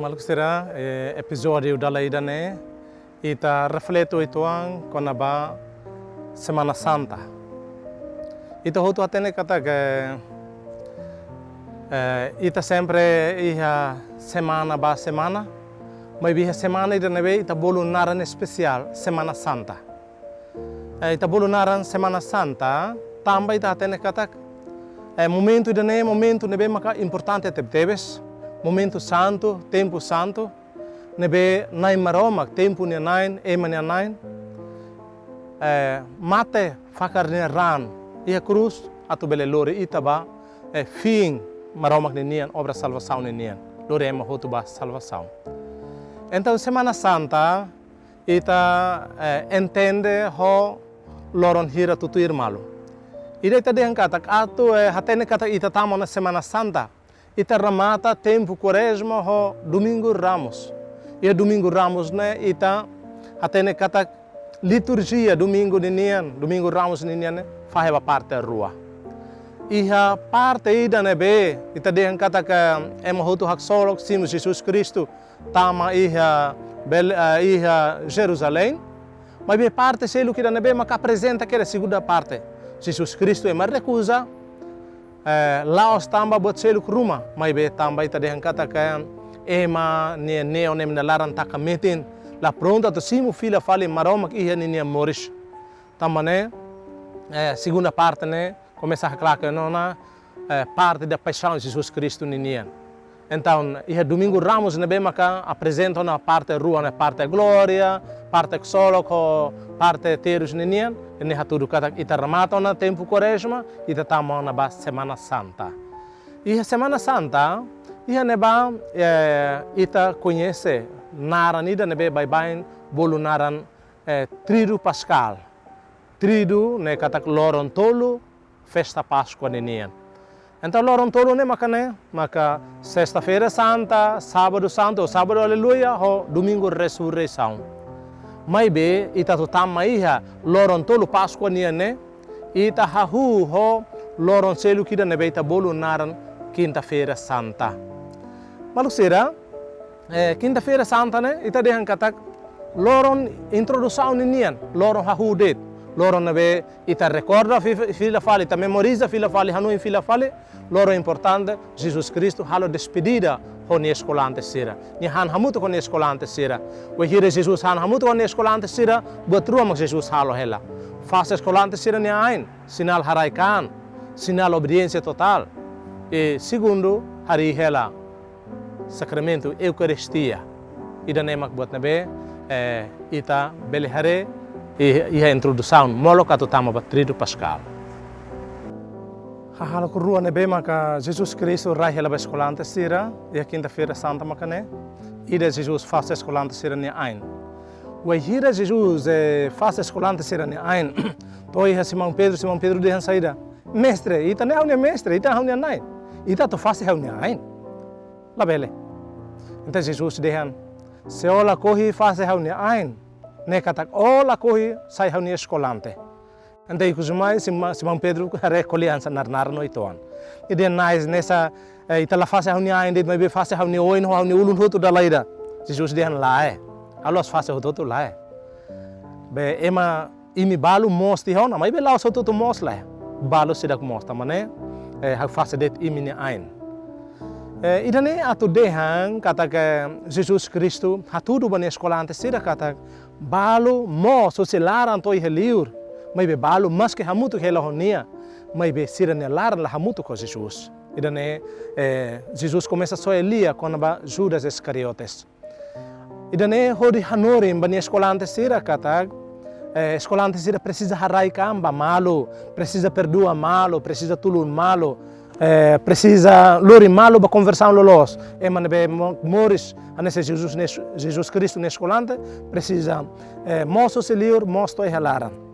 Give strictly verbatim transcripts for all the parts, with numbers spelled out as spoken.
Maluk sira, eh, epizódiu dala ida ne'e, ita reflete uitoan kona-ba Semana Santa. Ita hotu hatene katak, eh, ita sempre iha semana ba semana, maibé iha semana ida ne'ebé ita bolu naran espesiál, Semana Santa. Eh, ita bolu naran Semana Santa, tanba ita hatene katak, eh, momentu ida ne'e momentu ne'ebé maka importante tebetebes, momentu santu, tempu santu, ne'ebé Na'i Maromak, tempu nia Na'i, ema nia Na'i, eh, mate fakar nia raan iha krús atu bele lori ita ba, eh, fin Maromak ninian, obra salvasaun ninian, lori ema hotu ba salvasaun. Entaun, Semana Santa, ita, eh, entende ho loron hira tutuir malu. Ida ita dehan katak atu, eh, hatene katak ita tama ona Semana Santa, ita remata tempu Kuarezma ho Domingu Ramos. Iha Domingu Ramos ne'e ita hatene katak liturjia Domingu ninian, Domingu Ramos ninian ne'e fahe ba parte rua. Iha parte ida ne'ebé ita dehan katak ema hotu haksolok simu Jesus Kristu tama iha Bel-, eh, iha Jerusalém. Maibé parte seluk ida ne'ebé maka aprezenta kedas, segunda parte. Jesus Kristu ema rekuza, eh, la'ós tanba buat seluk ruma, maibé tanba ita dehan katak ema nia neon, ema nia laran taka metin, la prontu atu simu fila fali Maromak iha ninia moris. Tanba ne'e, eh, segunda parte ne'e komesa haklaken ona, eh, parte da paixaun Jesus Kristu ninian. Entaun, iha Domingu Ramos ne'ebé maka aprezenta ona parte rua ne'e, parte glória, parte ksolok ho parte terus ninian, ne'e hatudu katak ita remata ona tempu Kuarezma, ita tama ona ba Semana Santa. Iha Semana Santa, iha ne'ebá, eh, ita koñese naran ida ne'ebé baibain bolu naran, eh, Tríduo Paskál. Tríduo ne'e katak loron tolu, festa Páskua ninian. Entaun, loron tolu ne'e maka ne'e, maka Sesta-feira Santa, Sábadu Santu, Sábadu Aleluia, ho Domingu Resureisaun. Maibé, ita atu tama iha loron tolu Páskua nian ne'e, ita hahú ho loron seluk ida ne'ebé ita bolu naran Kinta-feira Santa. Maluk sira, eh, Kinta-feira Santa ne'e, ita dehan katak loron introdusaun ninian, loron hahú de'it, loron ne'ebé ita rekorda fi-, fila fali, ita memoriza fila fali, hanoin fila fali, loron importante, Jesus Kristu halo despedida ho nia eskolante sira. Nia han hamutuk ho nia eskolante sira. Wainhira Jesus han hamutuk ho nia eskolante sira, buat rua mak Jesus halo hela. Fase eskolante sira-nia ain, sinál haraik an, sinál obediénsia totál. I segundu, harii hela sakramentu Eukaristia. Ida-ne'e mak buat ne'ebé, eh, ita bele haree i-, iha introdusaun molok atu tama ba Tríduo Paskál. Hahalok rua ne'ebé maka Jesus Kristu rai hela ba eskolante sira iha Kinta-feira Santa maka ne'e. Ida, Jesus fase eskolante sira-nia ain. Wainhira Jesus, eh, fase eskolante sira-nia ain, to'o iha Simão Pedro, Simão Pedro dehan saida? Mestre, ita ne'e ha'u-nia mestre, ita ha'u-nia na'i. Ita atu fase ha'u-nia ain? Labele. Entaun Jesus dehan, se ó lakohi fase ha'u-nia ain, ne'e katak ó lakohi sai ha'u-nia eskolante. Entaun ikus mai Sima-, Simão Pedro haree ko'alia hanesan narnaran uitoan. Nia dehan, na'i, ne'e sá, eh, ita la fase ha'u-nia ain de'it, maibé fase ha'u-nia oin ho ha'u-nia ulun hotu dala ida. Jesus dehan, lae. Ha'u la'ós fase hotu-hotu, lae. Be ema, imi balu moos tiha ona, maibé la'ós hotu-hotu moos, lae. Balu seidauk moos, tanba ne'e, eh, ha'u fase de'it imi-nia ain. Eh, ida-ne'e atu dehan katak Jesus Kristu hatudu ba nia eskolante sira katak balu moos husi laran to'o iha liur, maibé balu maski hamutuk hela ho nia, maibé sira-nia laran la hamutuk ho Jesus. Ida-ne'e, eh, Jesus komesa soe lia kona-ba Judas Iscariotes. Ida-ne'e hodi hanorin ba nia eskolante sira katak, eh, eskolante sira presiza haraik an ba malu, presiza perdua malu, presiza tulun malu, eh, presiza lori malu ba konversaun loloos. Ema ne'ebé mo-, moris hanesan Jesus nia es-, Jesus Kristu nia eskolante, presiza, eh, moos husi liur, moos to'o iha laran.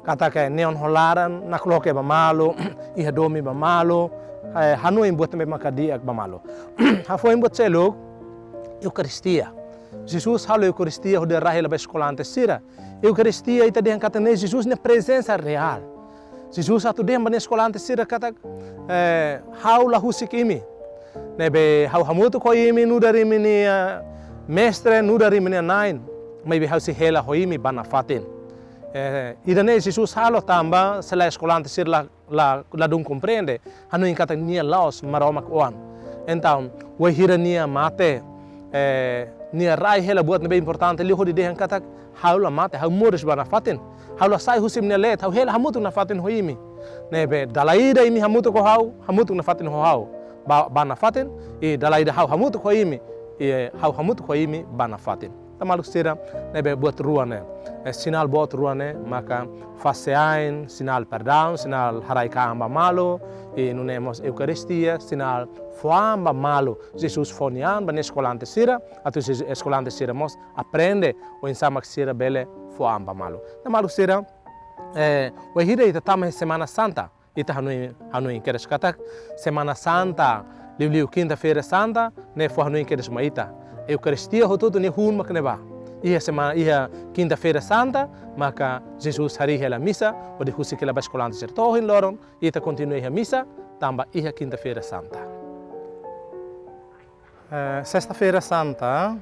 Katak neon ho laran, nakloke ba malu, iha domin ba malu, eh, hanoin buat ne'ebé maka di'ak ba malu. Hafoin buat seluk, Eukaristia. Jesus halo Eukaristia hodi rai hela ba eskolante sira. Eukaristia ita dehan katak ne'e Jesus nia prezensa reál. Jesus atu dehan ba nia eskolante sira katak, eh, ha'u la husik imi. Ne'ebé ha'u hamutuk ho imi nu'udar imi-nia mestre, nu'udar imi-nia na'in, maibé ha'u sei hela ho imi ba nafatin. Eh, ida-ne'e Jesus halo tanba se lae eskolante sira la, la, ladún komprende, hanoin katak nia la'ós Maromak oan. Entaun, wainhira nia mate, eh, nia rai hela buat ne'ebé importante liu hodi dehan katak ha'u la mate, ha'u moris ba nafatin. Ha'u la sai husi imi-nia leet, ha'u hela hamutuk nafatin ho imi. Ne'ebé dala ida imi hamutuk ho ha'u, hamutuk nafatin ho ha'u. Ba, ba nafatin, i dala ida ha'u hamutuk ho imi, i ha'u hamutuk ho imi ba nafatin. Entaun maluk sira, ne'ebé buat rua ne'e, eh, sinál boot rua ne'e, maka fase ain, sinál perdaun, sinál haraik an ba malu, i nune'e mós Eukaristia, sinál fó an ba malu. Jesus fó nia an ba nia eskolante sira, atu Jesus, eskolante sira mós aprende oinsá mak sira bele fó an ba malu. Entaun maluk sira, eh, wainhira ita tama iha Semana Santa, ita hanoin, hanoin kedas katak Semana Santa, liuliu Kinta-feira Santa, ne'e fó hanoin kedas mai ita. Eukaristia hotu-hotu nia hun mak ne'ebá. Iha semana, iha Kinta-feira Santa, maka Jesus harii hela misa, hodi husik hela ba eskolante sira. To'o ohin loron, ita kontinua iha misa, tanba iha Kinta-feira Santa. Eh, Sesta-feira Santa,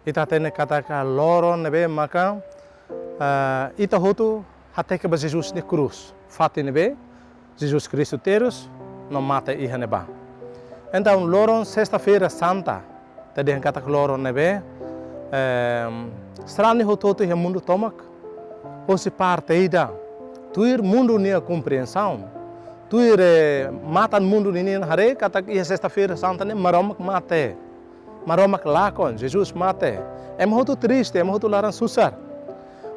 ita hatene katak loron ne'ebé maka, eh, ita hotu hateke ba Jesus nia krús. Fatin ne'ebé Jesus Kristu terus no mate iha ne'ebá. Entaun loron Sesta-feira Santa, ita dehan katak loron ne'ebé, ehm, sarani hotu-hotu iha mundu tomak, hosi parte ida, tuir mundu nia komprensaun, tuir, eh, matan mundu ninian haree katak iha Sesta-feira Santa ne'e Maromak mate. Maromak lakon, Jesus mate. Ema hotu triste, ema hotu laran susar.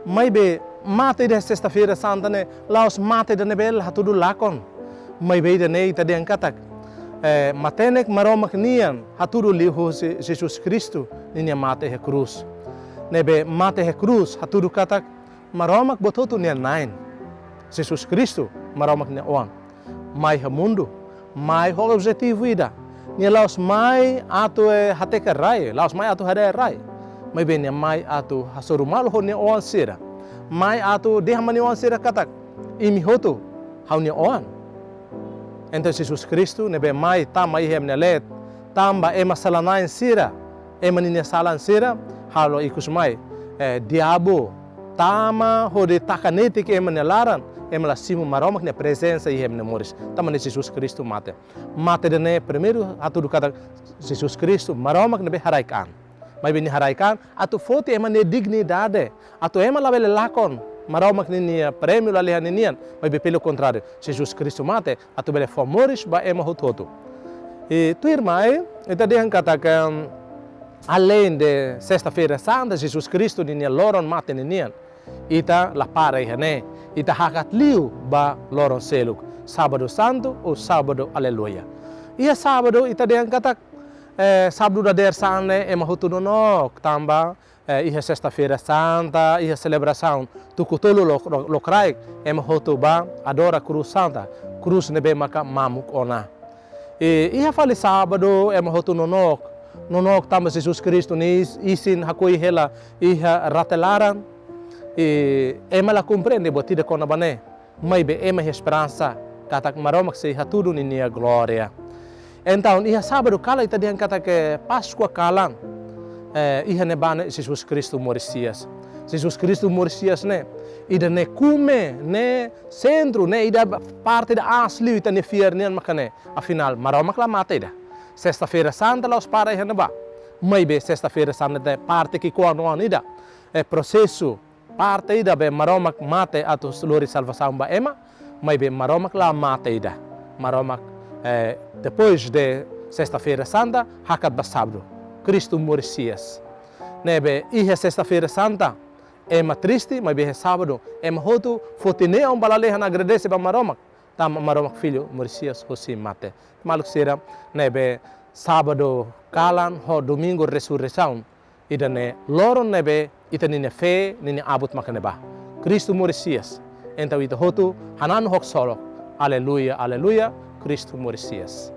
Maibé mate iha Sesta-feira Santa ne'e, la'ós mate ida ne'ebé hatudu lakon. Maibé ida-ne'e ita dehan katak, eh, matenek Maromak nian hatudu liuhosi Jesus Kristu ninia mate iha krús. Ne'ebé mate iha krús hatudu katak Maromak buat hotu nia na'in. Jesus Kristu, Maromak nia oan. Mai iha mundu, mai ho objetivu ida. Nia la'ós mai atu, eh, hateke rai, la'ós mai atu haree rai. Maibé nia mai atu hasoru malu ho nia oan sira. Mai atu dehan ba nia oan sira katak, imi hotu, ha'u-nia oan. Entaun Jesus Kristu, ne'ebé mai tama iha ema-nia leet, tanba ema sala-na'in sira, ema ninia salan sira, halo ikus mai, eh, diabu tama hodi taka netik ema nia laran, ema la simu Maromak nia prezensa iha ema nia moris. Tanba ne'e Jesus Kristu mate. Mate ida-ne'e primeiru hatudu katak Jesus Kristu, Maromak ne'ebé haraik an. Maibé nia haraik an, atu foti ema nia dignidade, atu ema labele lakon Maromak ninia prémiu lalehan ninian, maibé pelo contrário, Jesus Kristu mate, atu bele fó moris ba ema hotu-hotu. I tuirmai, ita dehan katak, em, além de Sesta-feira Santa, Jesus Kristu ninia loron mate ninian, ita la para iha ne'e, ita hakat liu ba loron seluk, Sábadu Santu ou Sábadu Aleluia. Iha Sábadu, ita dehan katak, eh, Sábadu dadeer-saan ne'e ema hotu nonook, tanba, eh, iha Sesta-feira Santa, iha selebrasaun tuku tolu lo-, lo-, lokraik, ema hotu bá adora Krús Santa, krús ne'ebé maka mamuk ona. I iha fali Sábadu, ema hotu nonook, nonook tanba Jesus Kristu nia is-, isin hakoi hela iha rate laran, i ema la komprende buat ida kona-ba ne'e. Maibé ema iha esperansa katak Maromak sei hatudu ninia glória. Entaun, iha Sábadu kalan ita dehan katak Páskua kalan, eh, iha ne'ebá ne'e Jesus Kristu moris hi'as. Jesus Kristu moris hi'as ne'e, ida-ne'e kume, ne'e sentru, ne'e ida parte ida aas liu ita-nia fiar nian maka ne'e. Afinál, Maromak la mate ida. Sesta-feira Santa la'ós para iha ne'ebá. Maibé Sesta-feira Santa ne'e parte ki'ikoan oan ida. Eh, prosesu parte ida be Maromak mate atu lori salvasaun ba ema, maibé Maromak la mate ida. Maromak, eh, depois de Sesta-feira Santa, hakat ba Sábadu. Kristu moris hi'as. Ne'ebé iha Sesta-feira Santa, ema triste, maibé iha Sábadu, ema hotu foti neon ba lalehan agradese ba Maromak. Tanba Maromak Filho moris hi'as hosi mate. Maluk sira, ne'ebé Sábadu kalan ho Domingu Resurreisaun, ida-ne'e loron ne'ebé ita-nia fé, ninia abut maka ne'ebá. Kristu moris hi'as. Entaun ita hotu, hananu ho ksolok. Aleluia, aleluia, Kristu moris hi'as.